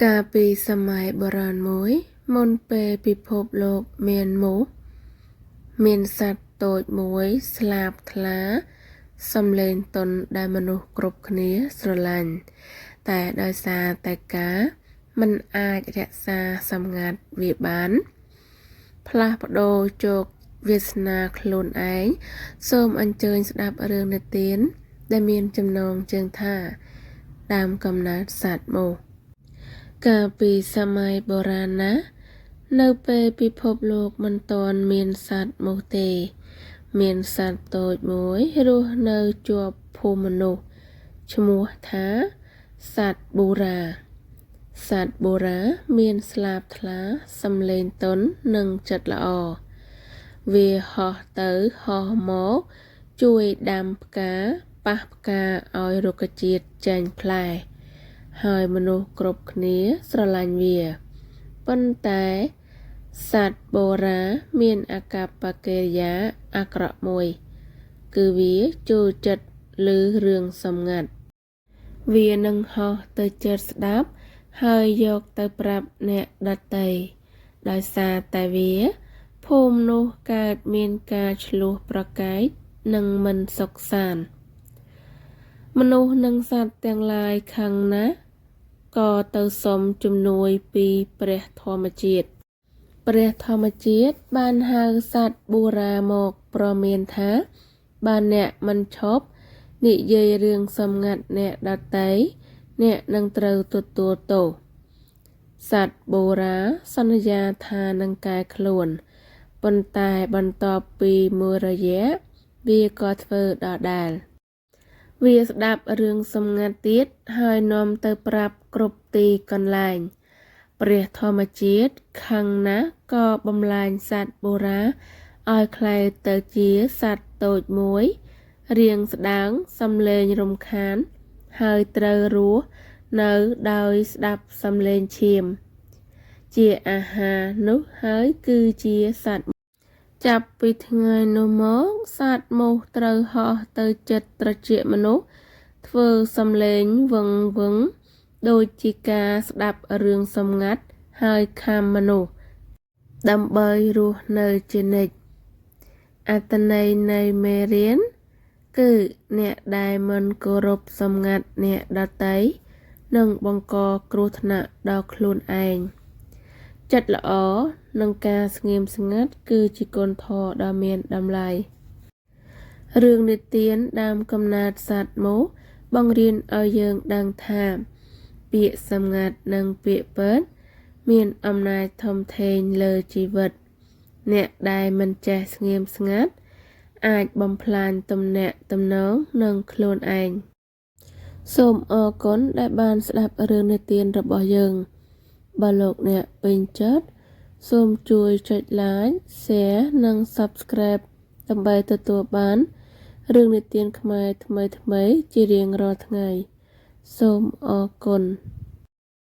កាលពីសម័យបុរាណមួយ មុនពេលពិភពលោកមានមូស មានសត្វតូចមួយស្លាបថ្លា សំឡេងទន់ដែលមនុស្សគ្រប់គ្នាស្រឡាញ់ តែដោយសារតែការមិនអាចរក្សាសម្ងាត់វាបាន ផ្លាស់ប្ដូរជោគវាសនាខ្លួនឯងសូមអញ្ជើញស្ដាប់រឿងនិទានដែលមានចំណងជើងថា ដើមកំណើតសត្វមូស កាលពីសម័យបុរាណណាស់ នៅពេលពិភពលោកមិនទាន់មានសត្វមូសទេ មានសត្វតូចមួយរស់នៅជាប់ភូមិមនុស្សឈ្មោះថាសត្វបូរ៉ា សត្វបូរ៉ាមានស្លាបថ្លា សំឡេងទន់និងចិត្តល្អ វាហោះទៅហោះមកជួយដាំផ្កាប៉ះផ្កាឲ្យរុក្ខជាតិចេញផ្លែ ហើយមនុស្សគ្រប់គ្នាស្រឡាញ់វា ប៉ុន្តែសត្វបូរ៉ាមានអាកប្បកិរិយាអាក្រក់មួយ គឺវាចូលចិត្តឮរឿងសម្ងាត់ វានឹងហោះទៅជិតស្ដាប់ ហើយយកទៅប្រាប់អ្នកដទៃ ដោយសារតែវា ភូមិនោះកើតមានការឈ្លោះប្រកែកនិងមិនសុខសាន្ត មនុស្សនិងសត្វទាំងឡាយខឹងណាស់ក៏ទៅសុំជំនួយពីព្រះធម្មជាតិ ព្រះធម្មជាតិបានហៅសត្វបូរ៉ាមកព្រមានថា បើអ្នកមិនឈប់និយាយរឿងសម្ងាត់អ្នកដទៃ អ្នកនឹងត្រូវទទួលទោស សត្វបូរ៉ាសន្យាថានឹងកែខ្លួន ប៉ុន្តែបន្ទាប់ពីមួយរយៈវាក៏ធ្វើដដែល វាស្ដាប់រឿងសម្ងាត់ទៀតហើយនាំទៅប្រាប់គ្រប់ទីកន្លែង ព្រះធម្មជាតិខឹងណាស់ក៏បំលែងសត្វបូរ៉ាឲ្យក្លាយទៅជាសត្វតូចមួយ រាងស្ដើងសំឡេងរំខាន ហើយត្រូវរស់នៅដោយស្ដាប់សំឡេងឈាម ជាអាហារនោះហើយគឺជាសត្វ ចាប់ពីថ្ងៃនោះមកសត្វមូសត្រូវហោះទៅជិតត្រចៀកមនុស្សធ្វើសំឡេងវឹងវឹងដូចជាការស្ដាប់រឿងសម្ងាត់ហើយខាំមនុស្ស ដើម្បីរស់នៅជានិច្ច អត្ថន័យនៃមេរៀន គឺអ្នកដែលមិនគោរពសម្ងាត់អ្នកដទៃនឹងបង្កគ្រោះថ្នាក់ដល់ខ្លួនឯង ចិត្តល្អនិងការស្ងៀមស្ងាត់គឺជាគុណធម៌ដ៏មានតម្លៃ រឿងនិទានដើមកំណើតសត្វមូសបង្រៀនឲ្យយើងដឹងថា ពាក្យសម្ងាត់និងពាក្យពិតមានអំណាចធំធេងលើជីវិត អ្នកដែលមិនចេះស្ងៀមស្ងាត់អាចបំផ្លាញទំនាក់ទំនងនិងខ្លួនឯង សូមអរគុណដែលបានស្ដាប់រឿងនិទានរបស់យើង បើលោកអ្នកពេញចិត្តសូមជួយចុច Like Share និង Subscribe ដើម្បីទទួលបានរឿងនិទានខ្មែរថ្មីៗជារៀងរាល់ថ្ងៃ សូមអរគុណ។